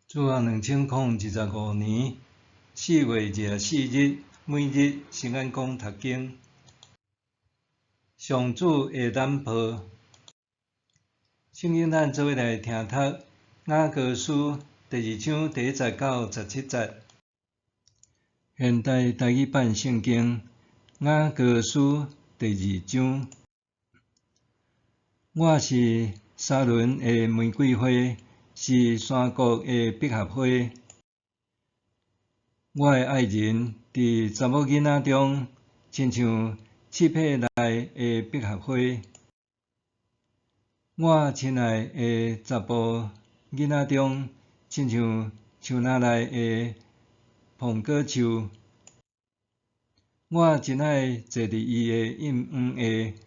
主後2025年4月24日，每日聖眼光讀經。上主的攬抱。聖經咱做伙來聽讀雅歌書第二章第一節到十七節。現代台語版聖經雅歌書第二章。我是沙崙的玫瑰花，是山谷的百合花。我的愛人佇查某囡仔中，親像刺帕內的百合花。我親愛的查埔囡仔中，親像樹林內的蘋果樹。我真愛坐佇伊的蔭黃下，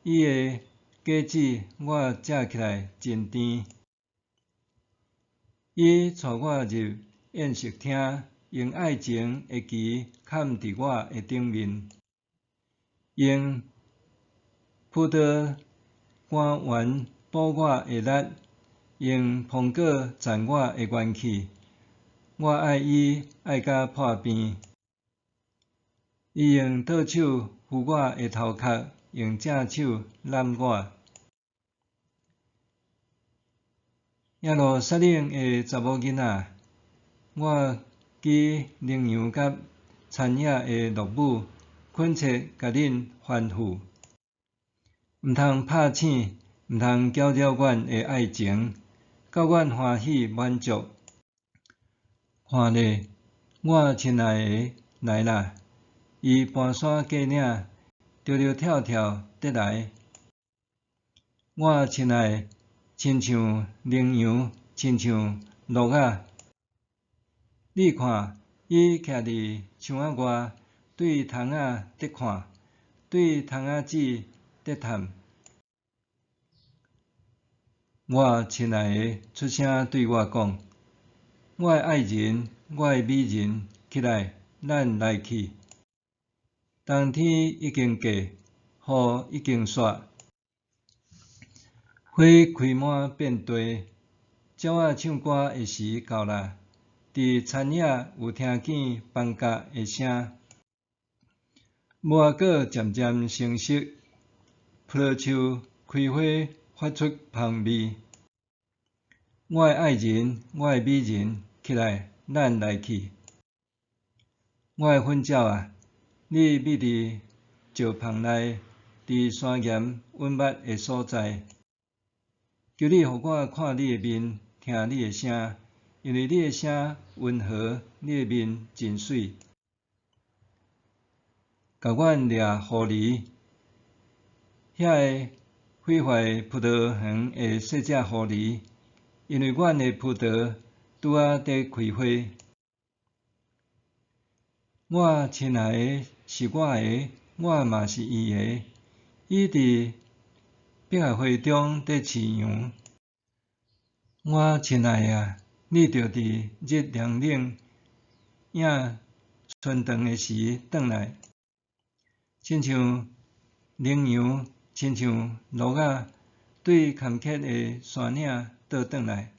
伊的果子我食起來真甜。伊帶我入宴席廳，用愛情的旗崁佇我的頂面，用葡萄乾丸補我的力，用蘋果攢我的元氣。我愛伊愛甲破病。伊用倒手扶我的頭殼，用正手攬我。耶路撒冷的查某囡仔，我舉羚羊佮田野的駱母，懇切共恁吩咐，毋通拍醒，毋通攪擾阮的愛情，到阮歡喜滿足。看咧，我親愛的來啦！伊盤山過嶺，溜溜跳跳綴來。我親愛親像羚羊，親像鹿仔。你看，伊徛佇牆仔外，對窗仔佇看，對窗仔子佇探。我親愛的出聲對我講：我的愛人，我的美人，起來，咱來去。冬天已經過，雨已經煞，花開滿遍地，鳥仔唱歌的時到啦。佇田野有聽見放鴿的聲，無花果漸漸成熟，葡萄樹開花發出芳味。我的愛人，我的美人，起來，咱來去。我的粉鳥啊，你覕佇石縫內，佇山岩隱密的所在。求你予我看你的面，聽你的聲，因為你的聲溫和，你的面真媠。共阮掠狐狸，遐個毀壞葡萄園的細隻狐狸，因為阮的葡萄拄仔佇開花。我親愛的是我的，我嘛是伊的。伊佇百合花中佇飼羊。我親愛啊，你著佇日涼冷、影伸長的時轉來，親像羚羊，親像鹿仔，對坎坷的山嶺倒轉來。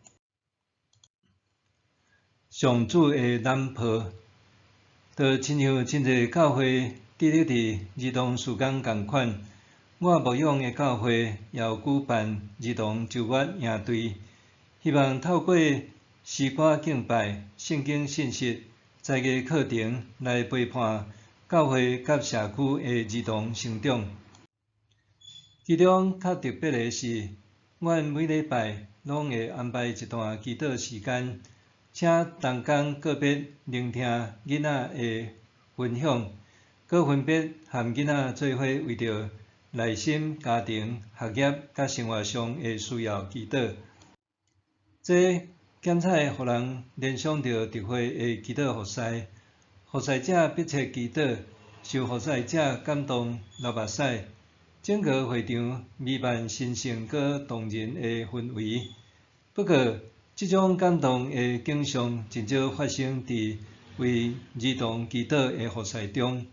上主的攬抱，就親像真濟教會致力佇兒童事工仝款，我牧養的教會也有舉辦兒童週月營隊，希望透過詩歌敬拜、聖經信息、才藝課程來陪伴教會佮社區的兒童成長。其中較特別的是，阮每禮拜攏會安排一段祈禱時間，請同工個別聆聽囡仔的分享，閣分別和囡仔做伙為著內心、家庭、學業佮生活上的需要祈禱。這檢采予人聯想著特會的祈禱服事，服事者迫切祈禱，受服事者感動流目屎，整個會場彌漫神聖閣動人的氛圍。不過，這種感動的景象真少發生佇為兒童祈禱的服事中，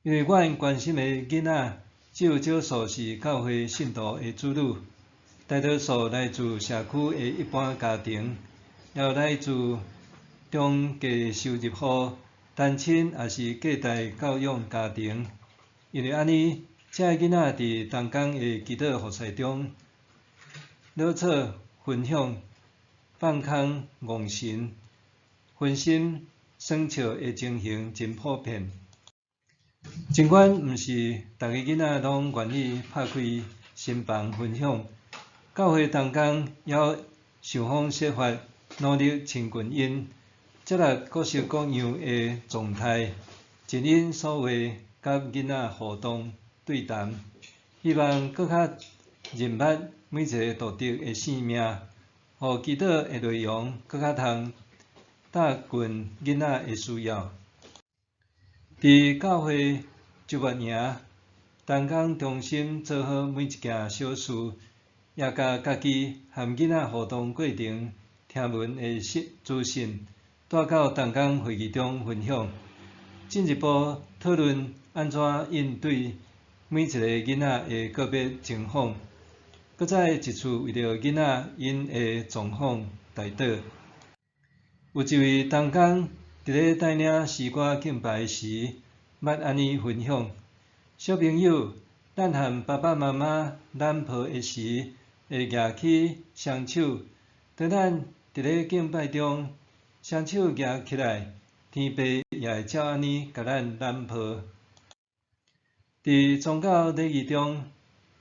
因為阮關心的囡仔只有少數是教會信徒的子女，大多數來自社區的一般家庭，也也來自中低收入戶、單親抑是隔代教養家庭。因為按呢，這个囡仔佇同工的祈禱服事中，老做分享、放空戇神、分心耍笑的情形真普遍。儘管毋是逐个囡仔攏願意拍開心房分享，教會同工猶想方設法努力親近𪜶，接納各式各樣的狀態，盡𪜶所會佮囡仔互動對談，希望閣較認捌每一个獨特的生命，予祈禱的內容閣較通貼近囡仔的需要。佇教會周末營，同工忠心做好每一件小事，也共家己和囡仔互動過程聽聞的資訊帶到同工會議中分享，進一步討論按怎應對每一个囡仔的個別情況，閣再一次為著囡仔𪜶的狀況代禱。有一位同工佇咧帶領詩歌敬拜時，捌按呢分享：小朋友，咱和爸爸媽媽攬抱的時，會舉起雙手。當咱佇咧敬拜中，雙手舉起來，天父也會照按呢共咱攬抱。佇宗教禮儀中，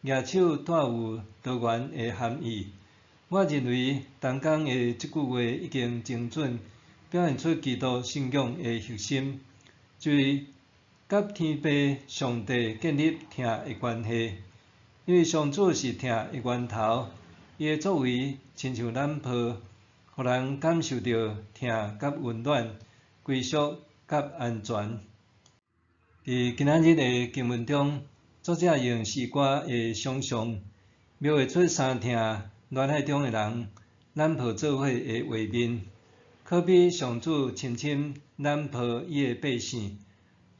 舉手帶有多元的含義。我認為同工的這句話已經精準表現出基督信仰的核心，就是佮天父上帝建立疼的關係。因為上主是疼的源頭，伊的作為親像攬抱，予人感受著疼佮溫暖、歸屬佮安全。佇今仔日的經文中，作者用詩歌的想像，描繪出三疼戀愛中的人攬抱做伙的畫面，可比上主深深攬抱伊的百姓，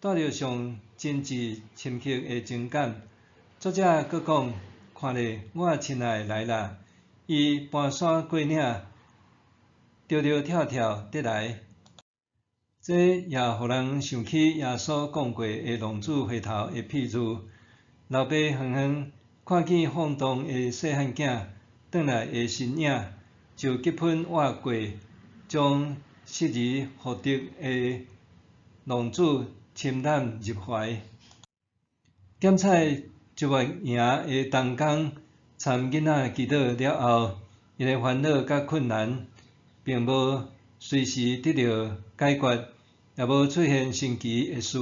帶著上真摯深刻的情感。作者閣講：看咧，我親愛來啦！伊盤山過嶺，著著跳跳得來。這也予人想起耶穌講過的浪子回頭的譬喻。老爸遠遠看見放蕩的細漢囝轉來的身影，就激憤倚過，將失而復得的浪子深攬入懷。檢採周末營的同工參囡仔祈禱了後，𪜶的煩惱佮困難，並無隨時得著解決，也無出現神奇的事。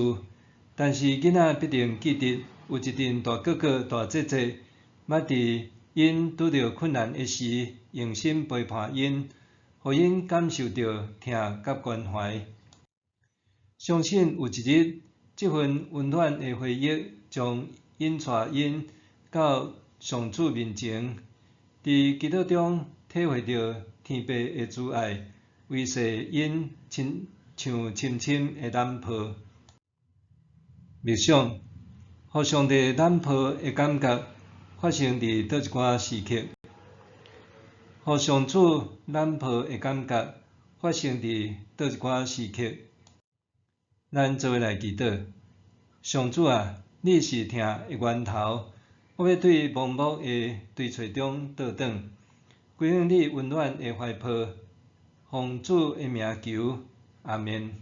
但是囡仔必定記得，有一陣大哥哥、大姐姐，捌佇𪜶拄著困難的時，用心陪伴𪜶，予𪜶感受著疼佮關懷。相信有一日，這份溫暖的回憶將引帶𪜶到上主面前，佇祈禱中體會著天父的慈愛，維繫𪜶親像深深的攬抱。默想，予上帝攬抱的感覺發生佇佗一寡時刻？予上主攬抱的感覺發生佇佗一寡時刻？咱做伙來祈禱。上主啊，你是疼的源頭，我欲對盲目的追揣中倒轉，歸向你溫暖的懷抱，奉主的名求，阿們。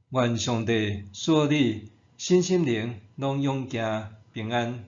願上帝賜予你身心靈攏勇健平安。